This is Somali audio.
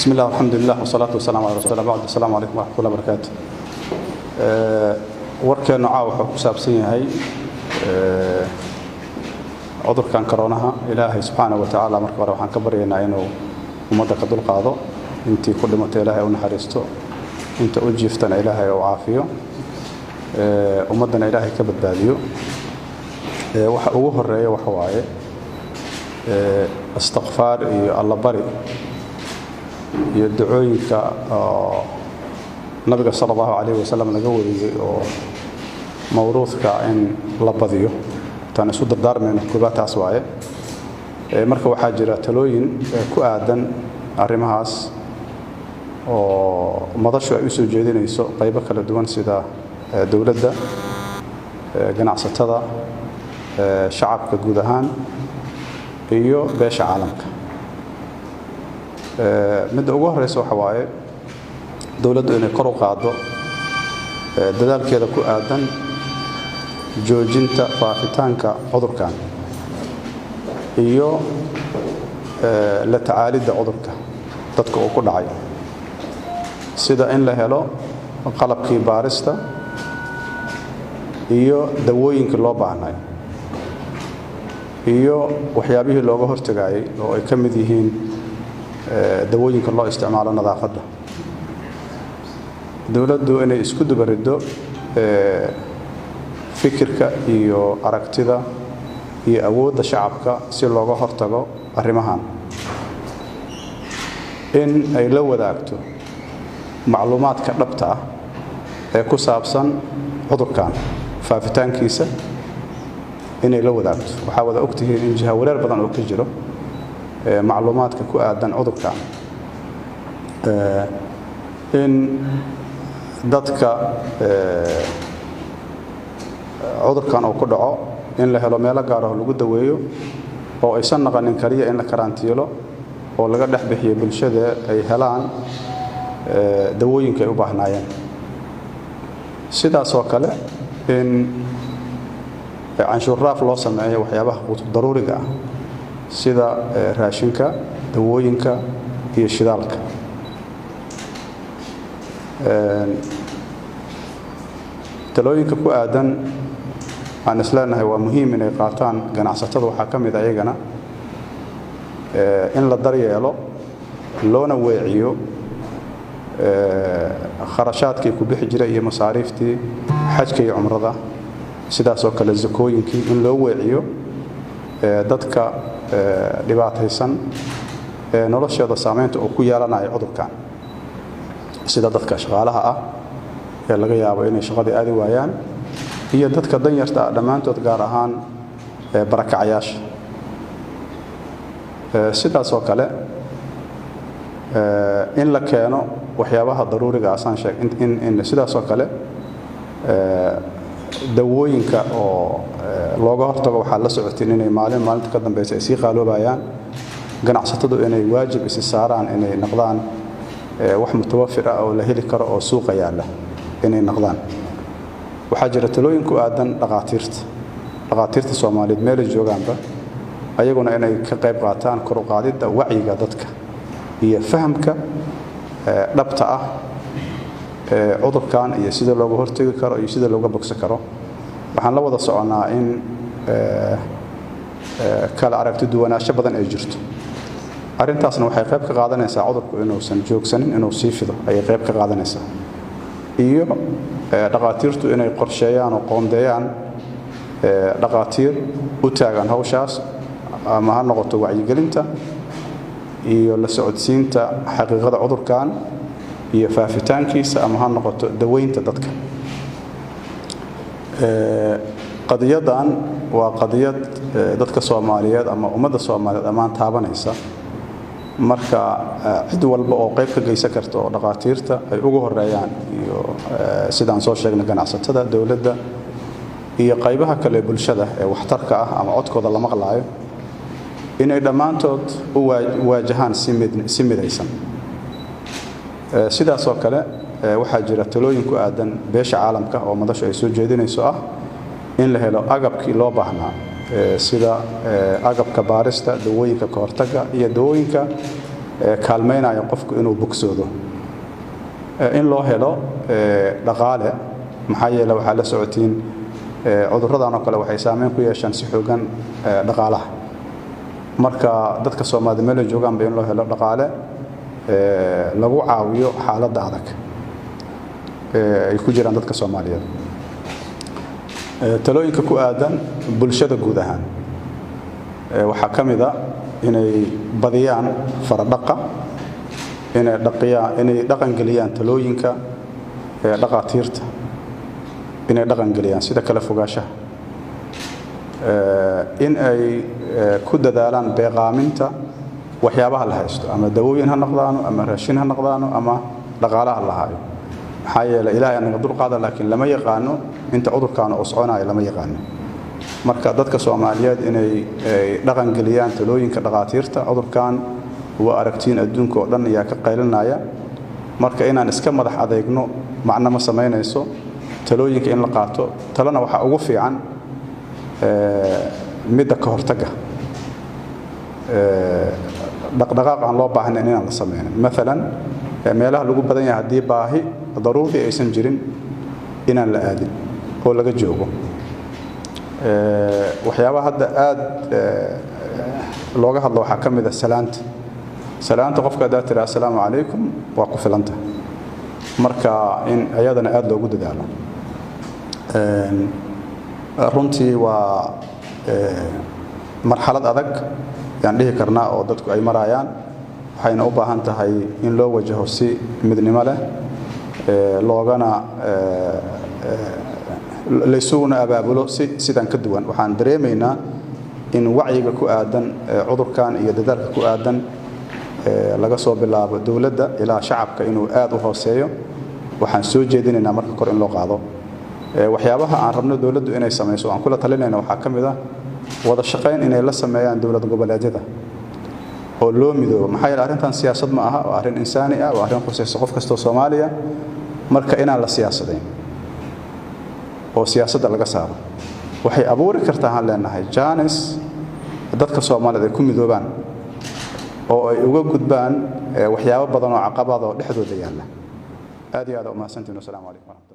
Bismi illah, alxamdulilah, wasalaatu wasalaamu ala rasul bacd. Asalaamu calaykum waraxmatullah barakaatu. Warkeennu caawa wuxuu ku saabsan yahay cudurkan koroonaha. Ilaahay subxaana wa tacaala marka hore waxaan ka baryaynaa inuu ummadda ka dulqaado, intii ku dhimatay Ilaahay u naxariisto, inta u jiiftana Ilaahay u caafiyo, ummaddana Ilaahay ka badbaadiyo. Waxa ugu horeeya waxa waaye istikfaar iyo allabari iyo ducooyinka oo nabiga sala allahu calayhi wasalam laga wariyey oo mawruudka in la badiyo. Taan isu dardaarmayno koobaad taas waaye. Marka waxaa jira talooyin ku aadan arrimahaas oo madashu ay u soo jeedinayso qaybo kala duwan, sida dowladda, ganacsatada, shacabka guud ahaan iyo beesha caalamka. Midda ugu horeysa waxa waaye dowladdu inay kor u qaaddo dadaalkeeda ku aadan joojinta faafitaanka cudurkan iyo la tacaalidda cudurka dadka uu ku dhacay, sida in la helo qalabkii baarista iyo dawooyinkii loo baahnay iyo waxyaabihii looga hortagaayay oo ay ka mid yihiin dawooyinka loo isticmaalo nadaafadda. Dowladdu inay isku dubariddo fikirka iyo aragtida iyo awoodda shacabka si looga hortago arrimahan, in ay la wadaagto macluumaadka dhabta ah ee ku saabsan cudurkan faafitaankiisa inay la wadaagto. Waxaa wada ogtihiin in jiha wareer badan oo ka jiro macluumaadka ku aadan cudurkan, in dadka cudurkan uu ku dhaco in la helo meelo gaar ah lagu daweeyo oo aysan naqanin kaliya in la karantiilo oo laga dhex bixiyo bulshada, ay helaan dawooyinka ay u baahnaayeen. Sidaas oo kale in canshuur raaf loo sameeyo waxyaabaha quutub daruuriga ah, sida raashinka, dawooyinka iyo shidaalka. Talooyinka ku aadan aan isleenahay waa muhiim inay qaataan ganacsatada waxaa ka mid ayagana in la daryeelo loona weeciyo kharashaadkii ku bixi jiray iyo masaariiftii xajka iyo cumrada, sidaasoo kale zakooyinkii in loo weeciyo dadka dhibaataysan ee noloshooda saameynta uu ku yeelanayo cudurkan, sida dadka shaqaalaha ah ee laga yaabo inay shaqadii aadi waayaan iyo dadka danyarta ah dhammaantood, gaar ahaan barakacayaasha. Sidaasoo kale in la keeno waxyaabaha daruuriga asaan sheeg in sidaasoo kale dawooyinka oo looga hortago. Waxaa la socotiin inay maalin maalinta ka dambeysa ay sii qaaloobayaan. Ganacsatadu inay waajib isi saaraan inay noqdaan wax mutawafir ah oo la heli karo oo suuqa yaalla inay noqdaan. Waxaa jira talooyin ku aadan dhaqaatiirta Soomaaliyeed meelay joogaanba, ayaguna inay ka qayb qaataan kor u qaadidda wacyiga dadka iyo fahamka dhabta ah ee cudurkan iyo sida looga hortegi karo iyo sida looga bogsan karo. Waxaan la wada soconnaa in kala aragti duwanaansho badan ay jirto. Arrintaasna waxay qayb ka qaadanaysaa cudurku inuusan joogsanin, inuu sii fido ayay qayb ka qaadanaysaa. Iyo dhaqaatiirtu inay qorsheeyaan oo qoondeeyaan dhaqaatiir u taagan hawshaas, ama ha noqoto wacyigelinta iyo la socodsiinta xaqiiqada cudurkan iyo faafitaankiisa, ama ha noqoto daweynta dadka. Qadiyadan waa qadiyad dadka Soomaaliyeed ama ummadda Soomaaliyeed dhammaan taabanaysa. Marka cid walba oo qayb ka geysan karta, oo dhaqaatiirta ay ugu horeeyaan iyo sidaan soo sheegnay ganacsatada, dowladda iyo qaybaha kale bulshada ee waxtarka ah ama codkooda la maqlaayo, inay dhammaantood u waajahaan si midaysan. Sidaasoo kale waxaa jira talooyin ku aadan beesha caalamka oo madashu ay soo jeedinayso ah in la helo agabkii loo baahnaa, sida agabka baarista, dawooyinka kahortaga iyo dawooyinka kaalmaynaya qofku inuu bogsoodo. In loo helo dhaqaale, maxaa yeele waxaa la socotiin cudurradan oo kale waxay saameyn ku yeeshaan si xoogan dhaqaalaha. Marka dadka Soomaalida meel ay joogaanba in loo helo dhaqaale lagu caawiyo xaaladda adag ay ku jiraan dadka Soomaaliyeed. Talooyinka ku aadan bulshada guud ahaan waxaa ka mid a inay badiyaan faradhaqa, inay dhaqiyaan, inay dhaqangeliyaan talooyinka dhaqaatiirta, inay dhaqangeliyaan sida kala fogaanshaha, in ay ku dadaalaan beeqaaminta waxyaabaha la haysto, ama dawooyin ha noqdaano, ama raashin ha noqdaano, ama dhaqaalaha la hayo. Maxaa yeelay Ilaahay naga dulqaada, laakiin lama yaqaano inta cudurkaana uu soconayo, lama yaqaano. Marka dadka Soomaaliyeed inay dhaqangeliyaan talooyinka dhaqaatiirta. Cudurkan waa aragtiin, adduunka oo dhan ayaa ka qaylinaya. Marka inaan iska madax adeegno macno ma samaynayso. Talooyinka in la qaato, talena waxaa ugu fiican midda ka hortagga, dhaqdhaqaaq aan loo baahnayn inaan la sameynin, maalan meelaha lagu badan yahay haddii baahi daruuri aysan jirin inaan la aadin oo laga joogo. Waxyaabaha hadda aada looga hadlo waxaa ka mid a salaanta. Salaanta qofka haddaad tiraa "Assalaamu calaykum" waa ku filanta. Marka in ayadana aada loogu dadaalo. Runtii waa marxalad adag yaan dhihi karnaa oo dadku ay marayaan, waxayna u baahan tahay in loo wajaho si midnimo leh, loogana laysuguna abaabulo si sidan ka duwan. Waxaan dareemaynaa in wacyiga ku aadan cudurkan iyo dadaalka ku aadan, laga soo bilaabo dowladda ilaa shacabka, inuu aada u hooseeyo. Waxaan soo jeedinaynaa marka kor in loo qaado. Waxyaabaha aan rabno dowladdu inay samayso, aan kula talinayna, waxaa ka mid ah wada shaqayn inay la sameeyaan dowlad goboleedyada oo loo midoobo. Maxaa yeele arrintan siyaasad ma aha, waa arrin insaani ah, waa arrin khusaysa qof kastoo Soomaaliya. Marka inaan la siyaasadayn oo siyaasadda laga saaro waxay abuuri kartaa, aan leenahay, jaanis dadka Soomaaliyeed ay ku midoobaan oo ay uga gudbaan waxyaabo badan oo caqabada oo dhexdooda yaalla. Aad iyo aad umahadsantihin. Wasalaamu calaykum waraxmatullah.